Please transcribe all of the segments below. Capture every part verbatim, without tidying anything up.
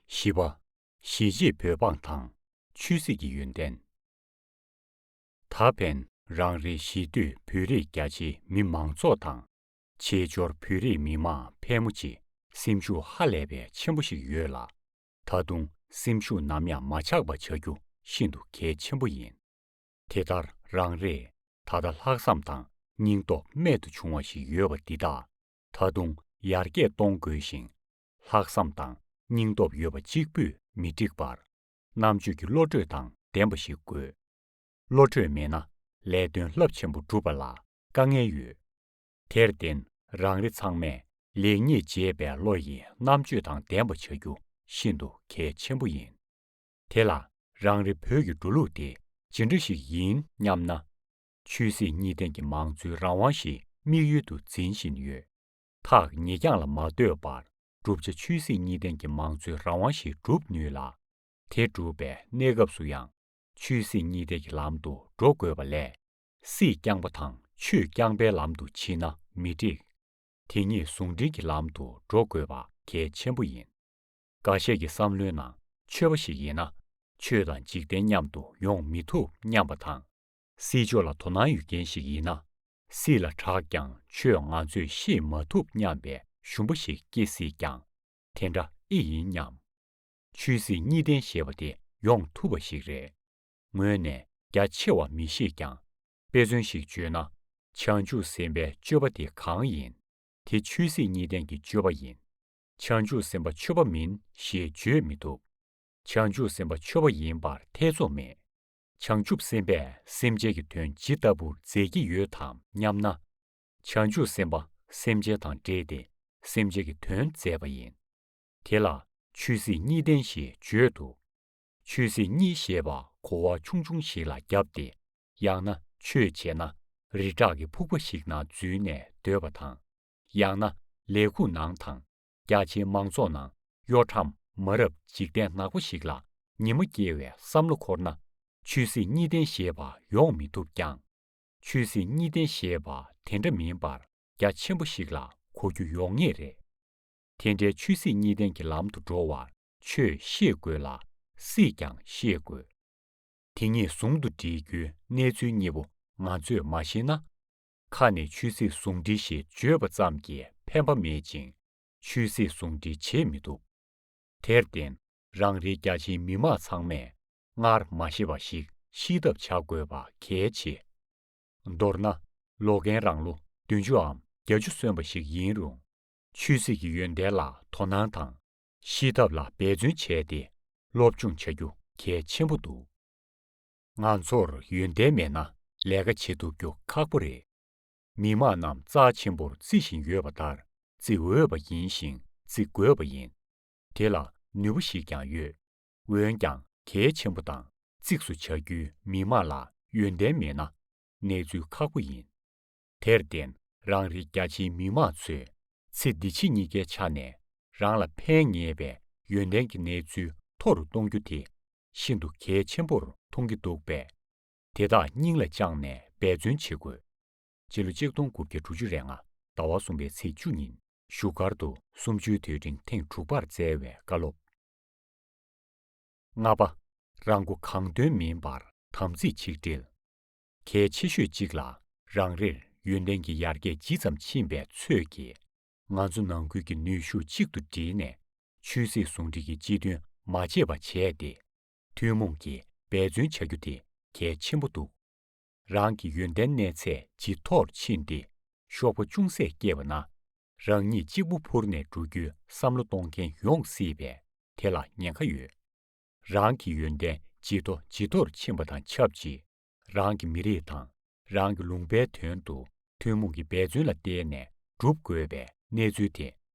བཞི་པ། གཞིས་བྱེས་བོད་འབངས་དང་ཆོས་སྲིད་ཀྱི་ཡོན་ཏན། ད་ཕན་རང་རེའི་གཞིས་སྡོད་བོད་རིགས་རྒྱ་ཆེའི་མི་མང་ཚོགས་དང་བྱེས་འབྱོར་བོད་རིགས་མི་མང་ཕལ་མོ་ཆེ་སེམས་ཤུགས་ཧ་ལས་པའི་ཆེན་པོ་ཞིག་ཡོད་ལ། ད་དུང་སེམས་ཤུགས་ནམ་ཡང་མ་ཆག་པ་བྱ་རྒྱུ་ཤིན་ཏུ་གལ་ཆེན་པོ་ཡིན། དེ་ལྟར་རང་རེས་ད་ལྟ་ལྷག་བསམ་དང་སྙིང་སྟོབས་རྨད་དུ་བྱུང་བ་ཞིག་ཡོད་པ་འདི་དག་ད་དུང་ཡར་རྒྱས་གཏོང་དགོས་ཤིང་། ལྷག་བསམ་དང་སྙིང་སྟོབས་ཡོད་པ་གཅིག་པུས་མི་འགྲིག་པར། རྣམ་དཔྱོད་ཀྱི་བློ་གྲོས་དང་ལྡན་པ་ཞིག་དགོས། བློ་གྲོས་མེད་ན་ལས་དོན་རླབས་ཆེན་པོ་སྒྲུབ་པ་ལ་དཀའ་ངལ་ཡོད། དེར་བརྟེན་རང་རེ་ཚང་མས་ལེགས་ཉེས་འབྱེད་པའི་བློ་ཡི་རྣམ་དཔྱོད་དང་ལྡན་པ་བྱ་རྒྱུ་ཤིན་ཏུ་གལ་ཆེན་པོ་ཡིན། དེ་ལ་རང་རེ་བོད་ཀྱི་འགྲོ་ལུགས་དེ་ཇི་འདྲ་ཞིག་ཡིན་སྙམ་ན། ཆོས་སྲིད་གཉིས་ལྡན་གྱི་མང་གཙོའི་རང་དབང་ཞིག་དམིགས་ཡུལ་དུ་འཛིན་བཞིན་ཡོད། ཐག་ཉེ་རྐྱང་ལ་མ་ལྟོས་པར་བསྒྲུབ་བྱ་ཆོས་སྲིད་གཉིས་ལྡན་གྱི་མང་གཙོའི་རང་དབང་ཞིག་སྒྲུབ་ནུས་ལ། དེ་སྒྲུབ་པའི་གནས་སྐབས་སུ་ཡང་ཆོས་སྲིད་གཉིས་ལྡན་གྱི་ལམ་དུ་འགྲོ་དགོས་པ་ལས། སྲིད་རྐྱང་པ་དང་ཆོས་རྐྱང་པའི་ལམ་དུ་ཕྱིན་ན་མི་འགྲིག། དེ་གཉིས་ཟུང་འབྲེལ་གྱི་ལམ་དུ་འགྲོ་དགོས་པ་གལ་ཆེན་པོ་ཡིན། འགའ་ཤས་ཀྱི་བསམ་བློའི་ནང་ཆོས་པ་ཞིག་ཡིན་ན་ཆོས་དང་འཇིག་རྟེན་མཉམ་དུ་ཡོང་མི་ཐུབ་སྙམ་པ་དང་། སྲིད་ཕྱོགས་ལ་དོ་སྣང་ཡོད་མཁན་ཞིག་ཡིན་ན། སྲིད་ལ་གྲགས་ཀྱང་ཆོས་ང་ཚོས་ཤེས་མ་ཐུབ་སྙམ་པའི་ཞུམ་པ་ཞིག་སྐྱེ་སྲིད་ཀྱང་། དེ་འདྲ་ཨེ་ཡིན་སྙམ། ཆོས་སྲིད་གཉིས་ལྡན་ཞེས་པ་དེ་ཡོང་ཐུབ་པ་ཞིག་རེད། ངོས་ནས་རྒྱ་ཆེ་བ་མི་ཤེས་ཀྱང་། དཔེ་མཚོན་ཞིག་བརྗོད་ན། བྱང་ཆུབ་སེམས་དཔའི་སྤྱོད་པ་དེ་གང་ཡིན། དེ་ཆོས་སྲིད་གཉིས་ལྡན་གྱི་སྤྱོད་པ་ཡིན། བྱང་ཆུབ་སེམས་དཔའ་ཆོས་པ་མིན་ཞེས་བརྗོད་མི་ཐུབ། བྱང་ཆུབ་སེམས་དཔའ་ཆོས་པ་ཡིན་པར་ཐེ་ཚོམ་མེད། བྱང་ཆུབ་སེམས་དཔས་སེམས་ཅན་གྱི་དོན་ཇི་ལྟ་བུར་མཛད་ཀྱི་ཡོད་དམ་སྙམ་ན། བྱང་ཆུབ་སེམས་དཔའ་སེམས་ཅན་དང་འབྲེལ་ཏེ་སེམས་ཅན་གྱི་དོན་མཛད་པ་ཡིན། དེ་ལ་ཆོས་སྲིད་གཉིས་ལྡན་ཞེས་བརྗོད་དོ། ཆོས་སྲིད་གཉིས་ཞེས་པ་གོ་བ་ཆུང་ཆུང་ཞིག་ལ་བརྒྱབ་སྟེ། ཡང་ན་ཆོས་བྱས་ན་རི་བྲག་གི་ཕུག་པ་ཞིག་ནང་འཛུལ་ནས་སྡོད་པ་དང་། ཡང་ན་ལས་ཁུངས་ནང་དང་རྒྱ་ཆེའི་མང་ཚོགས་ནང་གཡོ་ཁྲམ་མ་རབས་འཇིག་རྟེན་ནག་པོ་ཞིག་ལ་ཉི་མ་སྐྱེལ་བའི་བསམ་བློ་འཁོར་ན། ཆོས་སྲིད་གཉིས་ལྡན་ཞེས་པ་ཡོང་མི་ཐུབ་ཀྱང་། ཆོས་སྲིད་གཉིས་ལྡན་ཞེས་པ་དེ་འདྲ་མིན་པར་རྒྱ་ཆེན་པོ་ཞིག་ལ་གོ་རྒྱུ་ཡོང་ངེས་རེད། དེ་འདྲའི་ཆོས་སྲིད་གཉིས་ལྡན་གྱི་ལམ་དུ་འགྲོ་བར་ཆོས་ཤེས་དགོས་ལ་སྲིད་ཀྱང་ཤེས་དགོས། དེ་གཉིས་ཟུང་དུ་འབྲེལ་རྒྱུའི་གནས་ཚུལ་གཉིས་པོ་ང་ཚོས་མ་ཤེས་ན། ཁ་ནས་ཆོས་སྲིད་ཟུང་འབྲེལ་ཞེས་བརྗོད་པ་ཙམ་གྱིས་ཕན་པ་མེད་ཅིང་། ཆོས་སྲིད་ཟུང་འབྲེལ་བྱེད་མི་ཐུབ། དེར་བརྟེན་རང་རེའི་རྒྱ་ཆེའི་མི་མང་ཚང་མས་སྔར་མ་ཤེས་པ་ཞིག་ཤེས་ཐབས་བྱ་དགོས་པ་གལ་ཆེ། མདོར་ན། ལོ་རྒན་རང་ལོ་བདུན་ཅུའམ་བརྒྱད་ཅུ་སོན་པ་ཞིག་ཡིན་རུང་། ཆོས་སྲིད་ཀྱི་ཡོན་ཏན་ལ་དོ་སྣང་དང་། ཤེས་ཐབས་ལ་འབད་བརྩོན་བྱས་ཏེ་སློབ་སྦྱོང་བྱ་རྒྱུ་གལ་ཆེན་པོ་འདུག། ང་ཚོར་ཡོན་ཏན་མེད་ན་ལས་ཀ་བྱེད་ཐུབ་རྒྱུ་ཁག་པོ་རེད། མི་མང་རྣམས་རྩ་ཆེན་པོར་བརྩི་བཞིན་ཡོད་པ་ལྟར་བརྩི་འོས་པ་ཡིན་ཞིང་བརྩི་དགོས་པ་ཡིན། དེ་ལ་ནུས་པ་ཞིག་ཀྱང་ཡོད། འོན་ཀྱང་གལ་ཆེན་པོ་དང་གཙིགས་སུ་བྱ་རྒྱུའི་མི་མང་ལ་ཡོན་ཏན་མེད་ན་གནས་ཚུལ་ཁག་པོ་ཡིན། དེར་བརྟེན་རང་རེའི་རྒྱ་ཆེའི་མི་མང་ཚོས་ཚེ་འདི་ཕྱི་གཉིས་ཀའི་ཆ་ནས་རང་ལ་ཕན་ངེས་པའི་ཡོན་ཏན་གྱི་གནས་ཚུལ་མཐོ་རུ་གཏོང་རྒྱུ་དེ་ཤིན་ཏུ་གལ་ཆེན་པོར་མཐོང་གི་འདུག་པས། དེ་དག་སྙིང་ལ་བཅངས་ནས་འབད་བརྩོན་བྱེད་དགོས། སྤྱི་ལོ་ཆིག་སྟོང་དགུ་བརྒྱ་དྲུག་ཅུ་རེ་ལྔ་ཟླ་བ་གསུམ་པའི་ཚེས་བཅུ་ཉིན་བཞུགས་སྒར་དུ་གསུམ་བཅུའི་དུས་དྲན་ཐེངས་དྲུག་པར་བསྩལ་བའི་བཀའ་སློབ། ལྔ་པ། རང་མགོ་གང་ཐོན་མིན་པར་དམ་ཚིག་ཆིག་སྒྲིལ། གལ་ཆེ་ཤོས་གཅིག་ལ་རང་རེར་ཡོན་ཏན་གྱི་ཡར་རྒྱས་ཇི་ཙམ་ཕྱིན་པའི་ཚོད་ཀྱིས། ང་ཚོ་ནང་ཁུལ་གྱི་ནུས་ཤུགས་གཅིག་ཏུ་བསྒྲིལ་ནས་ཆོས་སྲིད་ཟུང་འབྲེལ་གྱི་སྤྱི་དོན་མ་བརྗེད་པ་བྱས་ཏེ། ཐུན་མོང་གིས་འབད་བརྩོན་བྱ་རྒྱུ་དེ་གལ་ཆེན་པོ་འདུག། རང་གི་ཡོན་ཏན་གནས་ཚད་ཇེ་མཐོར་ཕྱིན་ཏེ་གཤོག་པ་ཅུང་ཟད་སྐྱེས་པ་ན། རང་ཉིད་གཅིག་པུ་འཕུར་ནས་འགྲོ་རྒྱུའི་བསམ་བློ་གཏོང་མཁན་ཡོང་སྲིད་པས་དེ་ལ་ཉེན་ཁ་ཡོད། རང་གི་ཡོན་ཏན་ཇེ་མཐོ་ཇེ་མཐོར་ཕྱིན་པ་དང་ཆབས་ཅིག། རང་གི་མི་རིགས་དང་རང་གི་ལུང་པའི་དོན་དུ་ཐུན་མོང་གི་འབད་བརྩོན་ལ་བརྟེན་ནས་སྒྲུབ་དགོས་པའི་གནས་ཚུལ་དེ་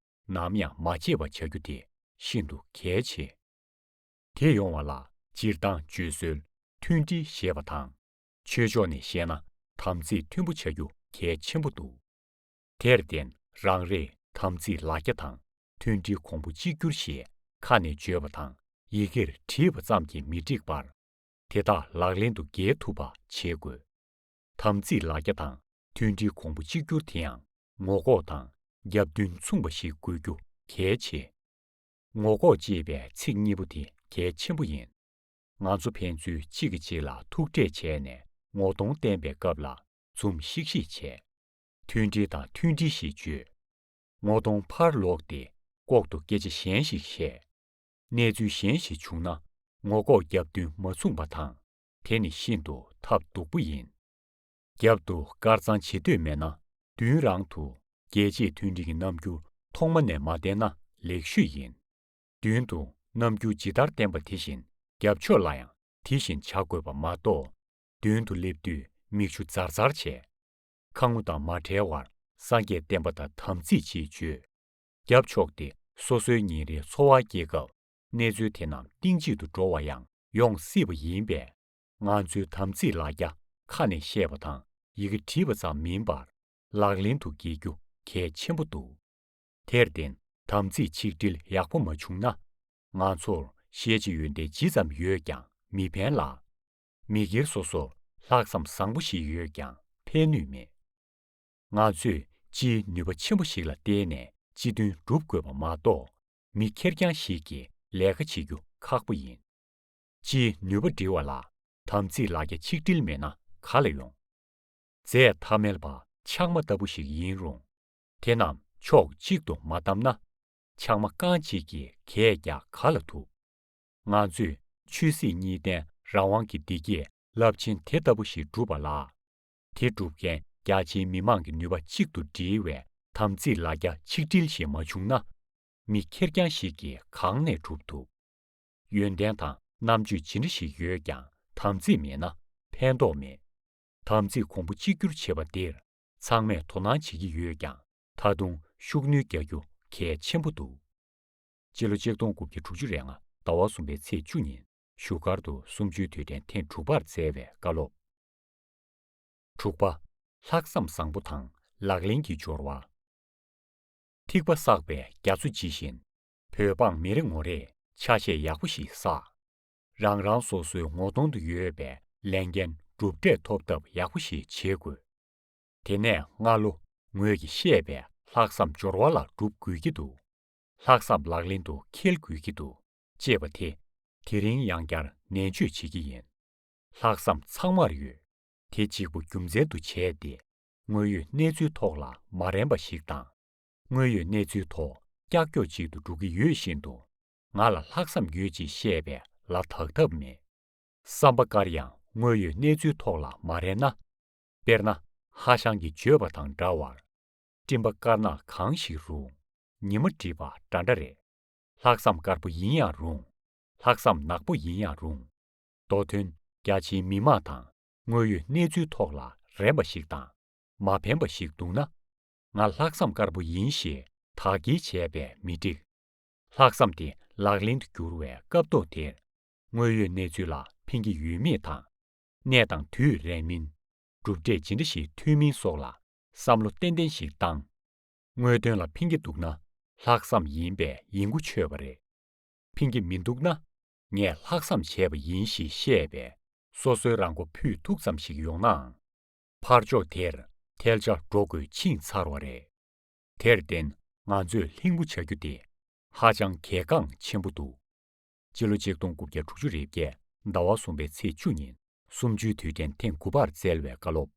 ནམ་ཡང་མ་བརྗེད་པར་བྱ་རྒྱུ་དེ་ཤིན་ཏུ་གལ་ཆེ། དེ་ཡོང་བ་ལ་སྤྱིར་བཏང་བརྗོད་སྲོལ་མཐུན་སྒྲིལ་ཞེས་པ་དང་། ཆོས་ཕྱོགས་ནས་བཤད་ན་དམ་ཚིག་མཐུན་པོ་བྱ་རྒྱུ་གལ་ཆེན་པོ་འདུག། དེར་བརྟེན་རང་རེས་དམ་ཚིག་ལག་རྒྱ་དང་མཐུན་སྒྲིལ་གོང་བུ་གཅིག་གྱུར་ཞེས་ཁ་ནས་བརྗོད་པ་དང་ཡི་གེར་བྲིས་པ་ཙམ་གྱིས་མི་འགྲིག་པར། དེ་དག་ལག་ལེན་དུ་འགེལ་ཐུབ་པ་བྱེད་དགོས། དམ་ཚིག་ལག་རྒྱ་དང་མཐུན་སྒྲིལ་གོང་བུ་གཅིག་གྱུར་དེ་ཡང་ངོ་ལྐོག་དང་རྒྱབ་མདུན་མཚུངས་པ་ཞིག་དགོས་རྒྱུ་གལ་ཆེ། ངོ་ལྐོག་ཅེས་པའི་ཚིག་གཉིས་པོ་དེ་གལ་ཆེན་པོ་ཡིན། ང་ཚོ་ཕན་ཚུན་གཅིག་གིས་གཅིག་ལ་ཐུག་འཕྲད་བྱས་ནས་ངོ་གདོང་བསྟན་པའི་སྐབས་ལ་འཛུམ་ཤིག་ཤིག་བྱས། མཐུན་སྒྲིལ་དང་མཐུན་སྒྲིལ་ཞེས་བརྗོད། ངོ་གདོང་ཕར་ལོག་སྟེ་ལྐོག་ཏུ་སྐད་ཆ་གཞན་ཞིག་བཤད། གནས་ཚུལ་གཞན་ཞིག་བྱུང་ན་ངོ་ལྐོག་རྒྱབ་མདུན་མ་མཚུངས་པ་དང་། དེ་ནི་ཤིན་ཏུ་ཐབས་སྡུག་པོ་ཡིན། རྒྱབ་ཏུ་དཀར་གཙང་བྱེད་འདོད་མེད་ན། མདུན་རང་དུ་རྒྱལ་གཅེས་མཐུན་སྒྲིལ་གྱི་རྣམ་འགྱུར་ཐོག་མ་ནས་མ་བསྟན་ན་ལེགས་ཤོས་ཡིན། མདུན་དུ་རྣམ་འགྱུར་ཇི་ལྟར་བསྟན་པ་དེ་བཞིན་རྒྱབ་ཕྱོགས་ལ་ཡང་དེ་བཞིན་བྱ་དགོས་པ་མ་གཏོགས། མདུན་དུ་སླེབས་དུས་མིག་ཆུ་འཛར་འཛར་བྱས། ཁ་ངོ་དང་མ་བྲལ་བར་སངས་རྒྱས་བསྟན་པ་དང་དམ་ཚིག་ཅེས་བརྗོད། རྒྱབ་ཕྱོགས་དེ་སོ་སོའི་ཉིན་རེའི་འཚོ་བ་སྐྱེལ་སྐབས་གནས་ཚུལ་དེ་རྣམས་གཏིང་བརྗེད་དུ་འགྲོ་བ་ཡང་ཡོང་སྲིད་པ་ཡིན་པས། ང་ཚོའི་དམ་ཚིག་ལ་རྒྱ་ཁ་ནས་བཤད་པ་དང་ཡི་གེ་བྲིས་པ་ཙམ་མིན་པར་ལག་ལེན་དུ་འགེལ་རྒྱུ་གལ་ཆེན་པོ་འདུག་དེར་བརྟེན་དམ་ཚིག་ཆིག་སྒྲིལ་ཡག་པོ་མ་བྱུང་ན། ང་ཚོར་ཤེས་བྱ་ཡོན་ཏན་ཇི་ཙམ་ཡོད་ཀྱང་མི་ཕན་ལ། མི་སྒེར་སོ་སོར་ལྷག་བསམ་བཟང་པོ་ཞིག་ཡོད་ཀྱང་ཕན་ནུས་མེད། ང་ཚོས་སྤྱིའི་ནུས་པ་ཆེན་པོ་ཞིག་ལ་བརྟེན་ནས་སྤྱི་དོན་སྒྲུབ་དགོས་པ་མ་གཏོགས། མི་ཁེར་རྐྱང་ཞིག་གིས་ལས་ཀ་བྱེད་རྒྱུ་ཁག་པོ་ཡིན། སྤྱིའི་ནུས་པ་སྒྲིལ་བ་ལ་དམ་ཚིག་ལ་རྒྱ་ཆིག་སྒྲིལ་མེད་ན་ག་ལ་ཡོང་། རྫས་ཐ་མལ་པ་ཆག་མ་ལྟ་བུ་ཞིག་ཡིན་རུང་། དེ་རྣམས་ཕྱོགས་གཅིག་ཏུ་མ་བསྡམས་ན། ཆག་མ་རྐང་གཅིག་གིས་གས་རྒྱག་ག་ལ་ཐུབ། ང་ཚོས་ཆོས་སྲིད་གཉིས་ལྡན་རང་དབང་གི་བདེ་སྐྱིད་རླབས་ཆེན་དེ་ལྟ་བུ་ཞིག་བསྒྲུབས་པ་ལ། དེ་སྒྲུབ་མཁན་རྒྱ་ཆེའི་མི་མང་གི་ནུས་པ་གཅིག་ཏུ་སྒྲིལ་བའི་དམ་ཚིག་ལ་རྒྱ་ཆིག་སྒྲིལ་ཞིག་མ་བྱུང་ན། མི་ཁེར་རྐྱང་ཞིག་གིས་གང་ནས་སྒྲུབ་ཐུབ། ཡོན་ཏན་དང་རྣམ་དཔྱོད་ཇི་འདྲ་ཞིག་ཡོད་ཀྱང་དམ་ཚིག་མེད་ན་ཕན་ཐོགས་མེད། དམ་ཚིག་གོང་བུ་གཅིག་གྱུར་བྱེད་པ་འདིར་ཚང་མས་དོ་སྣང་བྱེད་ཀྱི་ཡོད་ཀྱང་། ད་དུང་ཤུགས་སྣོན་རྒྱག་རྒྱུ་གལ་ཆེན་པོ་འདུག་སྤྱི་ལོ་ཆིག་སྟོང་དགུ་བརྒྱ་དྲུག་ཅུ་རེ་ལྔ་ཟླ་བ་གསུམ་པའི་ཚེས་བཅུ་ཉིན་བཞུགས་སྒར་དུ་གསུམ་བཅུའི་དུས་དྲན་ཐེངས་དྲུག་པར་བསྩལ་བའི་བཀའ་སློབ། དྲུག་པ། ལྷག་བསམ་བཟང་པོ་དང་ལག་ལེན་གྱི་སྦྱོར་བ། ཐིགས་པ་བསགས་པའི་རྒྱ་མཚོ་ཇི་བཞིན། བོད་འབངས་མི་རེ་ངོ་རེས་ཆ་ཤས་ཡག་པོ་ཞིག་བསགས། རང་རང་སོ་སོའི་ངོ་གདོང་དུ་ཡོད་པའི་ལས་འགན་གྲུབ་འབྲས་ཐོབ་ཐབས་ཡག་པོ་ཞིག་བྱེད་དགོས། དེ་ནས་སྔ་ལོ་ངོས་ཀྱིས་བཤད་པའི་ལྷག་བསམ་སྦྱོར་བ་ལ་སྒྲུབ་དགོས་ཀྱི་འདུག་ལྷག་བསམ་ལག་ལེན་དུ་འཁེལ་དགོས་ཀྱི་འདུག་ཅེས་པ་དེ་དེ་རིང་ཡང་བསྐྱར་ནན་བརྗོད་བྱེད་ཀྱི་ཡིན། ལྷག་བསམ་ཚང་མར་ཡོད། དེ་གཅིག་པུ་རྒྱུ་མཚན་དུ་བྱས་ཏེ། དངོས་ཡོད་གནས་ཚུལ་ཐོག་ལ་མ་རན་པ་ཞིག་དང་། དངོས་ཡོད་གནས་ཚུལ་ཐོག་ཀྱག་ཀྱོག་ཅིག་ཏུ་འགྲོ་གི་ཡོད་བཞིན་དུ། ང་ལ་ལྷག་བསམ་ཡོད་ཅེས་བཤད་པའི་ལ་དག་ཐབས་མེད། བསམ་པ་དཀར་ཡང་དངོས་ཡོད་གནས་ཚུལ་ཐོག་ལ་མ་རན་ན། དཔེར་ན། ཧ་ཤང་གིས་བརྗོད་པ་དང་འདྲ་བར། སྤྲིན་པ་དཀར་ནག་གང་ཞིག་རུང་། ཉི་མ་བསྒྲིབས་པ་འདྲ་འདྲ་རེད། ལྷག་བསམ་དཀར་པོ་ཡིན་ཡང་རུང་། ལྷག་བསམ་ནག་པོ་ཡིན་ཡང་རུང་། མདོ་དོན་རྒྱ་ཆེའི་མི་མང་དང་དངོས་ཡོད་གནས་ཚུལ་ཐོག་ལ་རན་པ་ཞིག་དང་མ་ཕན་པ་ཞིག་འདུག་ན། ང་ལྷག་བསམ་དཀར་པོ་ཡིན་ཞེས་དག་སྐྱེལ་བྱས་པས་མི་འགྲིག་ལྷག་བསམ་དེ་ལག་ལེན་དུ་བསྒྱུར་བའི་སྐབས་ཐོག་དེར། དངོས་ཡོད་གནས་ཚུལ་ལ་ཕན་གྱི་ཡོད་མེད་དང་། གནས་དང་དུས་རན་མིན། གྲུབ་འབྲས་ཇི་འདྲ་ཞིག་ཐོན་མིན་སོགས་ལ་བསམ་བློ་ཏན་ཏན་ཞིག་བཏང་། དངོས་དོན་ལ་ཕན་གྱི་འདུག་ན། ལྷག་བསམ་ཡིན་པས་ཡིན་གོ་ཆོད་པ་རེད། ཕན་གྱི་མི་འདུག་ན། ངས་ལྷག་བསམ་བྱས་པ་ཡིན་ཞེས་བཤད་པས། སོ་སོའི་རང་མགོ་ཕུད་ཐུག་ཙམ་ཞིག་ཡོང་ནའང་། ཕར་ཕྱོགས་དེར་ཐལ་ཆ་འགྲོ་དགོས་ཕྱིན་ཚར་བ་རེད། དེར་བརྟེན་ང་ཚོས་ལྷིང་པོ་བྱ་རྒྱུ་དེ་ཧ་ཅང་གལ་འགངས་ཆེན་པོ་འདུག་སྤྱི་ལོ་ཆིག་སྟོང་དགུ་བརྒྱ་དྲུག་ཅུ་རེ་བརྒྱད་ཟླ་བ་གསུམ་པའི་ཚེས་བཅུ་ཉིན་གསུམ་བཅུའི་དུས་དྲན་ཐེངས་དགུ་པར་བསྩལ་བའི་བཀའ་སློབ།